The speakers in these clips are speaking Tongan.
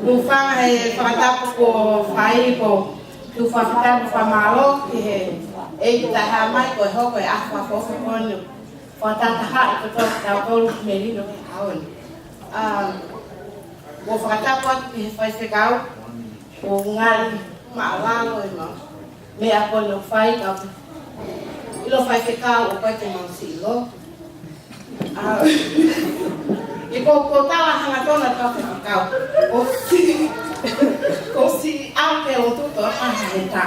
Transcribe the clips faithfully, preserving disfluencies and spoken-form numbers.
Hūfanga he fakatapu kuo fai, ko e tufa fakatapu fakamālō ki he ʻEiki taha mai ko e hoko e ʻaho fakaʻofoʻofa ko eni. Fakatahatahaʻi kotoa kitautolu ki he melino he ʻaho ni. Um, ʻoku ou fakatapu atu ki he faifekau, ʻoku ngali mālōlō e mau meʻa ko eni ʻoku fai, ka ʻilo faifekau ʻoku ʻikai ke mau siʻi ʻilo. Ah, ʻi he ko, ko e tala hangatonu ʻa e faifekau. ʻOsi, ʻosi ʻa e ke o tuto a he ta.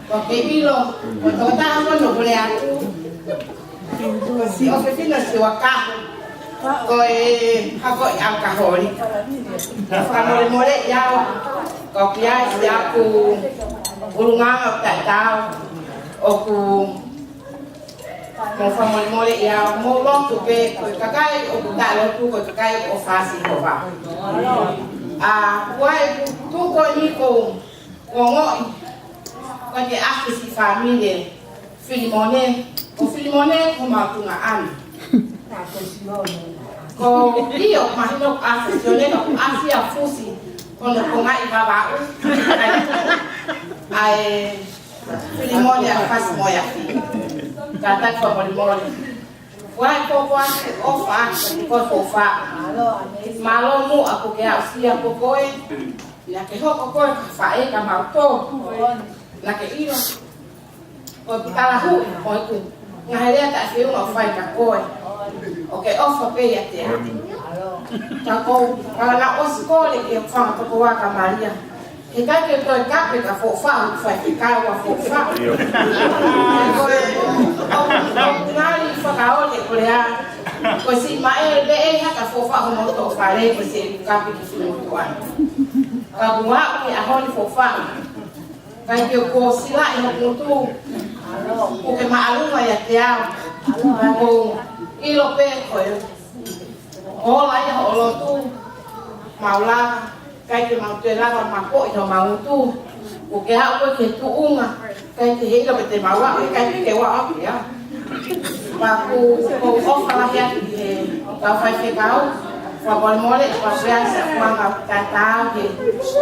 Ko ke ʻilo, ko e tokotaha ko eni ʻoku lea atu. Siʻi ʻofefine, siʻi ʻakau. Ko e hako ʻi ʻakau holi. Fakamolemoleʻi au. Ko e pia siʻi ʻaku ʻulungaanga ʻoku taʻetaau. ʻOku mou fakamolemoleʻi au. Mou lotu pē, ko e kakai ʻoku taʻelotu, ko e kakai ʻoku ʻofa ʻa Sihova. ʻA, ʻoku ʻi ai e tuʻu ko eni ʻoku ongoʻi ko e ʻafe siʻi fāmili Filimone, ko Filimone ko homau tuongaʻane. Ko ʻio, mahino ʻoku ʻafe Sione, ka ʻoku ʻafe ʻa Fusi, ko hono konga ʻi Vavaʻu. ʻA e Filimone ʻa Fasi mo e afi. Kātaki fakamolemole. Kuo ʻi ai ko e ʻofa, ko e ʻofa. Mālō muʻa kuo ke aʻusia ko koe. Naʻa ke hoko koe ko e faʻē kia mautolu. Naʻa ke ʻilo. Ko e kutala hui, ko e ku. Ngaahi lea taʻefeʻunga ʻoku fai kia koe. ʻOku ke ʻofa pē ʻiate au. Ka ko, ka naʻe ʻosi kole ke fanga toko ua kia Malia. He ʻikai ke toe kape ka foʻofaʻu, faifekau ʻa foʻofaʻu. Ko e, ʻoku, ʻoku ngali fakaʻole ko e lea. Ko e siʻi maʻele ʻe haka foʻofaʻu mo tō fale, ko e siʻi kape ki fuʻu motuʻa. Ka kuo aʻu ki he ʻaho ni foʻofaʻu. ʻIkai ke u ko silaʻi hoku ngutu. Kuo ke māʻolunga ʻiate au. Ka ʻoku ou ʻilo pē ko e ola ia hoʻo lotu. Mau lava, ʻikai ke mau toe lava maʻu ʻi homau ngutu. Kuo ke aʻu koe ki he tuʻunga. ʻIkai ke heiʻilo pe te mau aʻu, ʻikai ke ke ua aʻu ia. Pea ʻoku ou ʻofa lahi atu ki he kau faifekau, fakamolemole, ʻoku ou ʻofa atu ki he kuonga tatau he,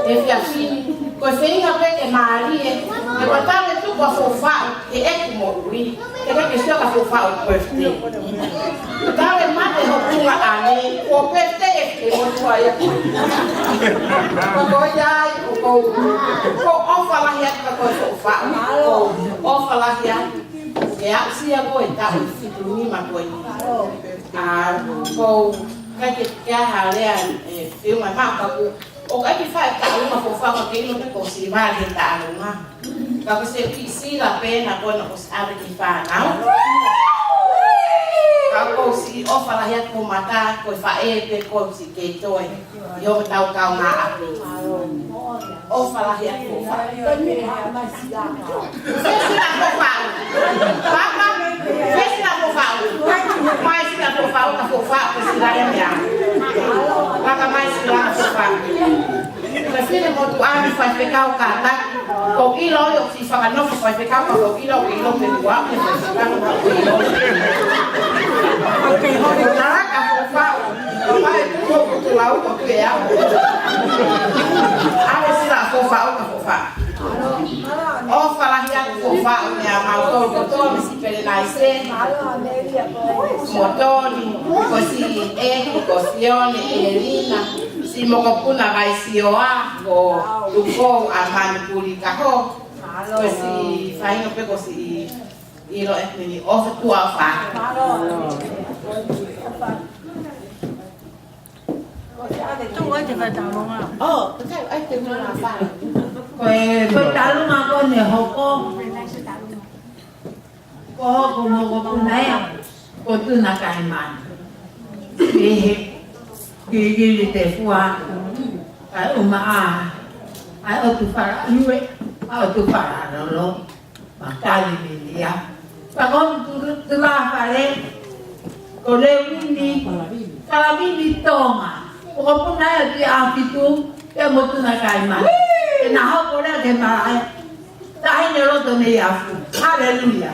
he efiafi ni. Ko e feinga pē ke mālie, he ko e taimi ʻe tuku ʻa foʻofaʻu, he ʻeku moʻui, he ʻikai ke sio ki he foʻofaʻu birthday. Ko e taimi ʻe mate hoku tuongaʻane, ko e birthday ʻeku motuʻa ia. Ko ia ai, ʻoku ou, ʻoku ou ʻofa lahi atu kia koe foʻofaʻu, ʻoku ou ʻofa lahi atu. Ke aʻusia koe taʻu fitu nima ko eni. ʻA, ʻoku ʻikai ke, ke ʻi ai ha lea, ē, feʻunga maʻu ka ʻoku, ʻoku ʻikai ke fai taʻaluma foʻofaʻu ka ke ʻilo pē ko e siʻi vale he taʻaluma. Ka ko e siʻi sila pē ena ko ena ʻoku ʻosi ʻave ki he fānau. Ka ʻoku ou siʻi ʻofa lahi atu ki he mata, ko e faʻē pē ko e siʻi kei toe. ʻI hoʻomou kaungāʻapi. ʻOfa lahi atu foʻofaʻu. Fesi na foʻofaʻu. Papa, fesi na foʻofaʻu. Mai sila foʻofaʻu, ka foʻofaʻu, ko sila ia mea. Papa mai sila foʻofaʻu. Ko e fefine motuʻa ni faifekau kātaki. ʻOku ou ʻilo ʻoku siʻi fakanofo faifekau, ka ʻoku ou ʻilo, ʻoku ou ʻilo pē kuo aʻu ki he faifekau, ka ʻoku ou ʻilo. Taraka foʻofaʻu. Ka mai tuku ʻoku tulau ko tuʻe au. ʻAve sila foʻofaʻu ka foʻofaʻu. ʻOfa lahi atu foʻofaʻu meia mautolu kotoa mei Siperenaise. Mo Toni, ko siʻi ʻEki, ko Sione, ʻElina, siʻi mokopuna Vaisioa, ko Luko, ʻa Manupuli Kaho. Ko siʻi faʻahinga pē ko siʻi ʻilo ʻe meni ʻofa tuʻa ʻofa. Tuʻu ai te fai taʻaluma. ʻŌ, te kai ai te fai taʻaluma. Ko e, ko e taʻaluma ko eni hoko. Ko hoku mokopuna ia, ko Tuna Kaimana. Pehē, Kikili Tefua, ʻa e ʻumaʻā, ʻa e ʻOtu Fala Lue, ʻa e ʻOtu Fala Lolo, Makali Milia. Pea ko hoku tu-, tulafale, ko Leuini, Falavini Tonga. Ko e puna ia ki ʻAhofitu, pea mo Tuʻunakaimahi. ʻE na hoko leva ki he malaʻe. Taʻahine loto mei Afu. Haleluia.